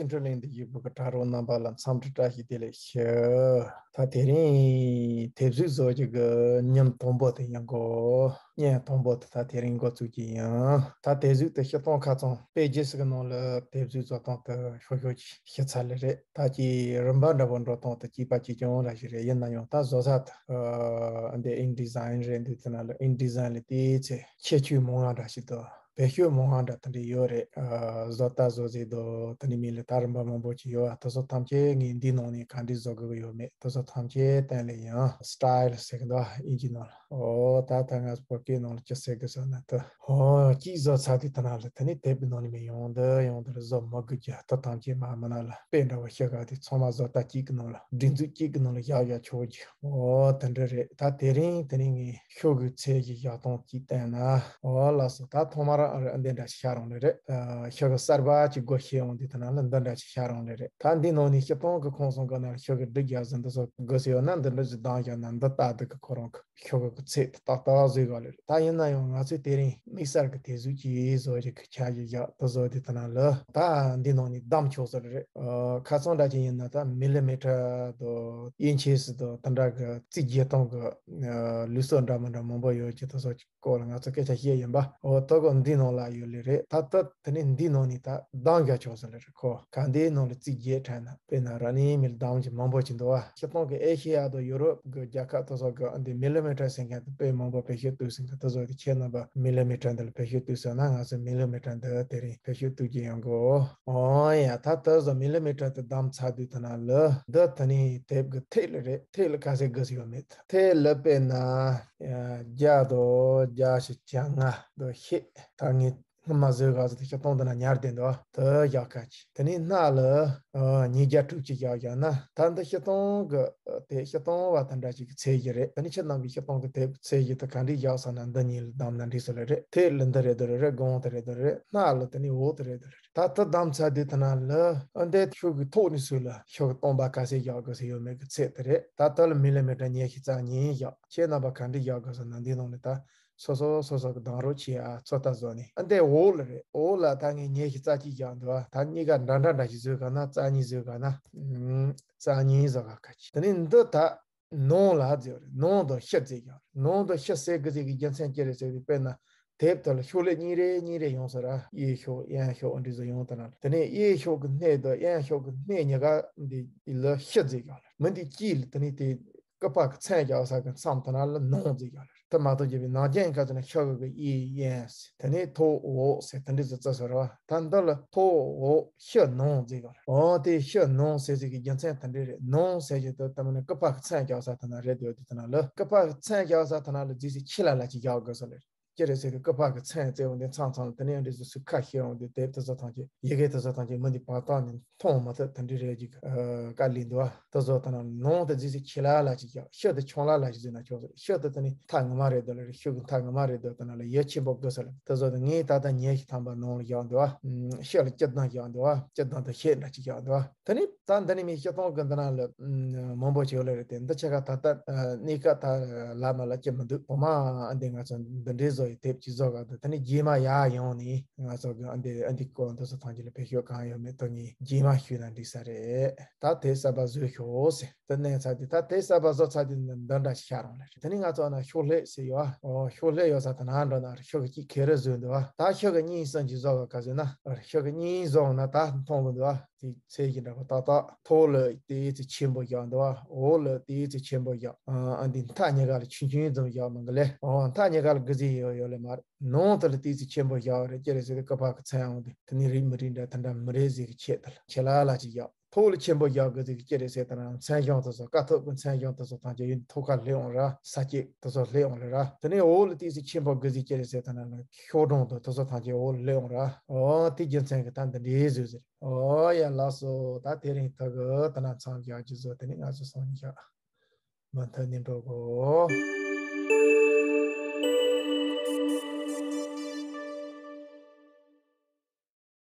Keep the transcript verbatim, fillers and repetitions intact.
Central India ཡུལ་གྱི་དྲ་གྲོགས་རྣམ་པ་ལ་འཚམས་འདྲི་བཀྲ་ཤིས་བདེ་ལེགས་ཞུ། ད་དེ་རིང་དེབ་གཟུགས་བཟོ་རྒྱུ་གི་ཉིན་དང་པོ་དེ་ཡིན་གོ། བརྙན་དང་པོ་དེ་ད་དེ་རིང་འགོ་བཙུགས་ཀྱི་ཡིན། ད་དེབ་གཟུགས་དེ་སྤྱིར་བཏང་ཁ་སང་པེ་ཇི་ཞིག་གི་ནང་ལ་དེབ་གཟུགས་བཟོ་སྟངས་དེ་ཤོག་ཤོག་ཅིག་ཞུ་ཚར་ལེ་རེད། ད་ཀྱི་རིམ་པ་འདྲ་པོ་འགྲོ་སྟངས་དེ་གཅིག་པ་གཅིག་རྐྱང་འདྲ་ཞིག་རེད། ཡིན་ན་ཡང་ད་བཟོ་ས་དེ་ཨ་འདི་InDesign རེད། འདི་དེ་ན་ལ་InDesign ལ་དེའི་ཚེ་ཁྱད་ཆོས་མང་བ་འདྲ་ཞིག་དང་བེད་སྤྱོད་མང་བ་འདྲ་དེ་འདྲ་ཡོད་རེད། ཨ་བཟོ་ལྟ་བཟོ་རྩལ་དང་དེ་ནས་མི་ལ་ད་རིམ་པ་མང་པོ་ཅིག་ཡོད། ཨ་དེ་ཚོ་ཐམས་ཅད་ངས་འདི་ནང་ནས་ག་འདྲས་བཟོ་དགོས་ཀྱི་ཡོད་མེད་དེ་ཚོ་ཐམས་ཅད་བསྟན་ལེ་ཡིན། Style ཟེར་གི་འདུག་ཨ་དབྱིན་ཇི་ནང་ལ། ཨོ་ད་ད་ང་ཚོ་བོད་སྐད་ནང་ལ་ཅི་ཟེར་གི་ཟེར་ན་དེ། ཨོ་གཅིག་བཟོ་ཚར་དུས་དེ་ན་ལ་དེ་ནས་དེབ་ཀྱི་ནང་ནས་མི་ཡོང་འདི་ཡོང་འདི་ལ་བཟོ་མི་དགོས་རྒྱུ་དེ་ཐམས་ཅད་མ་མི་ན་ལ་དཔེ་འདྲ་བ་ཤོག་ག་དེ་ཚང་མ་བཟོ་ལྟ་གཅིག་གི་ནང་ལ་སྒྲིག་འཛུགས་གཅིག་གི་ནང་ལ་བཞག་བཞག་ཆོག་རྒྱུ། ཨོ་དེ་འདྲ་རེད། ད་དེ་རིང་དེ་རིང་ངས་ཤོག་གི་ཚད་ཀྱི་བཞག་སྟངས་གཅིག་བསྟན་ན། ཨོ་ལགས་སོ། ད་ཐོག་མར་འདི་འདྲ་ཞིག་ཤར་ཡོང་ལེ་རེད། ཤོག་གི་གསར་པ་གཅིག་སྒོ་ཕྱེ་ཡོང་དུས་དེ་ན་ལ་འདི་འདྲ་ཞིག་ཤར་ཡོང་ལེ་རེད། ད་འདི་ནང་ནས་སྤྱིར་བཏང་གི་ཁོངས་སུ་འགོ་ན་ཤོག་གི་སྒྲིག་རྒྱག་ཟིན་འདི་ཚོ་དགོས་སུ་ཡོད་ན་འདི་འདྲ་ཞིག་བདམས་བཞག་ན་འདི་ལྟ་འདི་གི་ཁོ་རང་གི་ཤོག་གི་ཚད་དེ་ཏག་ཏག་བཟོས་ག་ལེ་རེད། ད་ཡིན་ན་ཡང་ང་ཚོས་དེ་རིང་དམིགས་བསལ་གྱི་དེབ་གཟུགས་ཀྱི་བཟོ་རྒྱུ་གི་ཆ་ཞིག་བཞག་དེ་བཟོ་དེ་དེ་ན་ལ་ད་འདི་ནང་ནས་བདམས་ཆོག་ས་རེད། ཨ་ཁ་སང་འདྲ་ཅིག་ཡིན་ན་ད་མི་ལི་མི་ཊར་དང་ཨིན་ཆི་སི་དང་དེ་འདྲ་གི་རྩིས་རྒྱག་སྟངས་གི་ཨ་ལུགས་སྲོལ་འདྲ་མི་འདྲ་མང་པོ་ཡོད་ཀྱི་དེ་ཚོ་སྐོར་ལ་ང་ཚོ་སྐད་ཆ་བཤད་ཡིན་པ། འོ་ད་གོ་འདི་ནང་ལ་ཡོད་ལེ་རེད། ད་ད་དེ་ནས་འདི་ནང་ནས་ད་བདམས་རྒྱག་ཆོག་ས་ལེ་རེད། ཁོ་ག་འདིའི་ནང་ལ་རྩིས་རྒྱག་དྲན་ན་དཔེར་ན་ར་ནི་མི་ལ་བདམས་ཀྱི་མང་པོ་ཅིག་འདུག་བ། སྤྱིར་བཏང་གི་ཨེ་ཤེ་ཡ་དང་ཡུ་རོབ་གི་རྒྱལ་ཁབ་དེ་ཚོ་གི་འདི་མི་ལི་མི་ཊར་ཟེར་མཁན་དེ་དཔེ་མང་པོ་བེད་སྤྱོད་བཏང་ཟིན་གི་དེ་ཚོ་དེ་ཁྱེད་རྣམ་པ་མི་ལི་མི་ཊར་འདི་ལ་བེད་སྤྱོད་བཏང་ཟེར་ན་ང་ཚོ་མི་ལི་མི་ཊར་འདི་དེ་རིང་བེད་སྤྱོད་བཏང་གི་ཡོང་གི། ཨོ་ཡ་ད་དེ་ཚོ་མི་ལི་མི་ཊར་དེ་བདམས་ཚར་དུས་དེ་ན་ལ་འདི་དེ་ནི་དེབ་གི་ཐད་ལ་རེད། ཐད་ལ་ག་ཚད་དགོས་སུ་ཡོད་མེད་ཐད་ལ་དཔེར་ན། བརྒྱ་དང་བརྒྱ་ཞིག་བརྒྱ་ལྔ་དང་ཤེད་ད་ངས་སྔོན་མ་བཟོས་ག་ཚོད་དེ་ཤོག་སྟོང་དེ་ན་ཉར་བསྡད་འདུག་ཨ། དེ་བཞག་ཁ་ཅིག་དེ་ནས་སྣ་ལ་ཉིས་བརྒྱ་དྲུག་ཅུ་བཞག་བཞག་ན་ད་འདི་ཤོག་སྟོང་གི་དེ་ཤོག་སྟོང་བ་དེ་འདྲ་ཅིག་གི་ཚད་གཞི་རེད། དེ་ནས་ཁྱེད་རྣམ་པའི་ཤོག་སྟོང་གི་དེ་ཚད་གཞི་དེ་ག་འདྲས་བཞག་སོང་ན་འདི་གཉིས་ལ་བདམས་ན་འགྲིག་སོང་ལེ་རེད། ཐད་ལ་འདི་རེད་དོ་རེད། གོང་དེ་རེད་དོ་རེད། སྣ་ལ་དེ་ནས་འོག་དེ་རེད་དོ་རེད། ད་ལྟ་བདམས་ཚར་དུས་དེ་ན་ལ་ཨ་འདི་ཤོག་གི་ཐོག་ནས་ཚུར་ལ་ཤོག་གི་སྟོང་པ་ག་ཚད་བཞག་དགོས་ས་ཡོད་མེད་ཀྱི་ཚད་དེ་རེད། ད་ལྟ་ལ་མི་ལི་མི་ཊར་ཉི་ཤུ་རྩ་གཉིས་བཞག་ཁྱེད་རྣམ་པ་ག་འདྲས་བཞག་དགོས་ས་ན་འདི་ནང་ནས་ད་སོ་སོ་སོ་སོ་གི་གདམ་རོགས་བྱེད་ཨ། ཚོད་ལྟ་བཟོ་ནས་ཨ་འདི་འོག་ལ་རེད། འོག་ལ་ད་ངས་ཉི་ཤུ་རྩ་གཅིག་བཞག་འདུག་ཨ། ད་གཉིས་ཀ་འདྲ་འདྲ་འདྲ་ཞིག་བཟོས་ག་ན་རྩ་གཉིས་བཟོས་ག་ན་ཨུམ་རྩ་གཉིས་བཟོ་ག་ཁ་ཅིག་དེ་ནས་འདི་ད། ནང་ལ་བརྩི་བ་རེད། ནང་དུ་ཤི་བརྩི་རྒྱུ་རེད། ནང་དུ་ཤི་ཟེར་དགོས་ཟེར་གྱི་རྒྱུ་མཚན་ཅི་རེད་ཟེར་དུས་དཔེར་ན་དེབ་དེ་ལ་ཤོག་ལྷེ་གཉིས་རེ་གཉིས་རེ་ཡོང་ས་ར། གཡས་ཤོག་གཡོན་ཤོག་འདི་ཚོ་ཡོང་དེ་ན་དེ་ནས་གཡས་ཤོག་གི་སྣེ་དང་གཡོན་ཤོག་གི་སྣེ་གཉིས་ཀ་འདི་ལ་ཤི་བརྩི་རྒྱུ་རེད། མི་འདི་དཀྱིལ་ལ་དེ་ནས་དེ་སྐུད་པ་གི་མཚམས་རྒྱག་ས་གི་མཚམས་དེ་ན་ལ་ནང་བརྩི་རྒྱུ་རེད། དེ་མ་གཏོགས་བརྒྱབ་པའི་ནང་རྐྱེན་ག་ཚོད་ན་ཤོག་གི་གཡས་གཡོན་ཟེར་དེ་ནས་ཐོག་འོག་ཟེར་དེ་འདྲ་ཚོ་བརྩི་ས་ར། ད་འདི་ལ་ཐོག་འོག་ཤི་ནང་བརྩི་དགོས་རེད། འོ་དེ་ཤི་ནང་ཟེར་ཟེར་གི་རྒྱུ་མཚན་དེ་འདྲ་རེད། ནང་ཟེར་གྱི་དེ་ལྟ་མིན་ན་སྐུད་པ་གི་མཚམས་རྒྱག་ས་དེ་ན་རེད་འདུག་དེ་དེ་ན་ལ་སྐུད་པ་གི་མཚམས་རྒྱག་ས་དེ་ན་ལ་རྫིས་སི་ཆེ་ལ་ལ་ཅིག་རྒྱག་དགོས་ས་ལེ། ཅི་རེད་ཟེར་གི་སྐུད་པ་གི་མཚམས་བརྩི་འོང་དེ་མཚམས་མཚམས་དེ་ནས་འདྲ་ཟུ་སུ་ཁ་ཤི་འོང་དེ་དེབ་དེ་ཚོ་ཐམས་ཅད་ཡི་གེ་དེ་ཚོ་ཐམས་ཅད་མི་འདི་བར་སྟོང་ནས་མཐོང་མ་ཐུབ་དེ་འདྲ་རེད་ཅིག་དཀའ་ལས་འདུག་ཨ། དེ་ཚོ་དེ་ན་ནང་དེ་རྫིས་སི་ཆེ་ལ་ལ་ཅིག་རྒྱག་ཤི་དེ་ཆུང་ལ་ལ་ཅིག་ཟེར་ན་ཆོག་ས་རེད། ཤི་དེ་དེ་ནས་མཐའ་ངོ་མ་རེད་འདུག་ལ་རེད། ཤི་གི་མཐའ་ངོ་མ་རེད་འདུག་དེ་ན་ལ་ཡ་ཆེན་པོ་དགོས་ས་ལ་དེ་ཚོ་དེ་ངས་ད་ལྟ་ཉལ་ཞིག་ཐམ་པ་ནང་ལ་བཞག་འདུག་ཨ། ཤི་ལ་སྐྱིད་སྡང་བཞག་འདུག་ཨ། སྐྱིད་སྡང་དང་ཤེད་འདྲ་ཅིག་བཞག་འདུག་ཨ། དེ་ནས་ད་འདི་ནས་མི་ཤི་སྟོང་གི་འདི་ན་ལ་མང་པོ་ཅིག་ཡོད་ལ་རེད་དེ་འདི་ཆ་ག་ད་ལྟ་གནས་སྐབས་ད་ལ་མ་ལ་ཅི་མི་འདུག་བོ་མ་ཨ་འདི་ང་ཚོ་འདི་འདྲའི་བཟོ་ཡི་དེབ་ཅིག་བཟོ་ག་འདུག་དེ་ནས་རྗེས་མ་ཡར་ཡོང་ནས་ང་ཚོ་གི་ཨ་འདི་ཨ་འདི་སྐོར་འདི་ཚོ་ཐམས་ཅད་ལ་བེད་སྤྱོད་གང་ཡོད་མེད་དོན་ངས་རྗེས་མ་ཞུས་ན་འགྲིག་ས་རེད། ད་དེབ་གསར་པ་བཟོས་ཤོག་ཟེར་དེ་གནང་ཚར་དུས་ད་དེབ་གསར་པ་བཟོ་ཚར་དུས་འདི་འདྲ་ཞིག་ཤར་འོང་ལ་རེད། དེ་ནས་ང་ཚོ་ན་ཤོག་ལྷེ་ཟེར་ཡོད་ཨ། ཨོ་ཤོག་ལྷེ་ཡོད་ས་དེ་ན་འགྲོ་ན་ཤོག་གཅིག་ག་རེ་བཟོས་འདུག་ཨ། ད་ཤོག་གཉིས་གསུམ་ཅིག་བཟོ་ག་ག་ཟེར་ན་ཤོག་གཉིས་བཟོ་འོང་ན་ད་མཐོང་གི་འདུག་ཨ། དེ་ཚད་ཀྱི་འདྲ་པོ་ཏག་ཏག་ཐོག་ལ་དེའི་ཚེ་ཆེན་པོ་བཞག་འདུག་ཨ། འོག་ལ་དེའི་ཚེ་ཆེན་པོ་བཞག་ཨ་འདི་མཐའ་གཉིས་ཀ་ལ་ཆུང་ཆུང་ཙམ་བཞག་མི་འགི་ལེ། ཨོ་མཐའ་གཉིས་ཀ་ལ་དགུ་ཟིག་ཡོད་ཡོད་ལེ་མ་རེད། ནང་དུ་ལ་དེའི་ཚེ་ཆེན་པོ་བཞག་རེད་ཅི་རེད་ཟེར་ཏེ་སྐུད་པ་གི་མཚམས་ཡོང་དུས་དེ་ནི་རིགས་མི་རིགས་འདྲ་དེ་འདྲ་མི་རེད་ཟེར་གི་ཆེད་དུ་ལ་ཆེ་ལ་ལ་ཅིག་བཞག་ཐོག་ལ་ཆེན་པོ་བཞག་དགོས་ཟེར་གི་ཅི་རེད་ཟེར་ད་ན་མཚན་བྱང་དེ་ཚོ་དཀའ་ཐུབ་ཀྱི་མཚན་བྱང་དེ་ཚོ་ཐམས་ཅད་ཡོད་ཐོག་ཁ་སླེབས་འོང་ར། ས་སྐྱེས་དེ་ཚོ་སླེབས་འོང་ར། དེ་ནས་འོག་ལ་དེའི་ཚེ་ཆེན་པོ་དགུ་ཟིག་ཅི་རེད་ཟེར་ད་ན་ཤོག་གྲངས་དེ་དེ་ཚོ་ཐམས་ཅད་འོག་ལ་སླེབས་འོང་ར། ཨོ་དེ་རྒྱུ་མཚན་གྱི་ད་འདི་འདྲའི་བཟོས་ཟེར། ཨོ་ཡ་ལགས་སོ། ད་དེ་རིང་ད་གི་ད་ན་མཚམས་བཞག་རྒྱུ་བཟོ་དེ་ནས་ང་ཚོ་སང་ཉིན་བཞག་མུ་མཐུད་ནས་འགྲོ་གོ།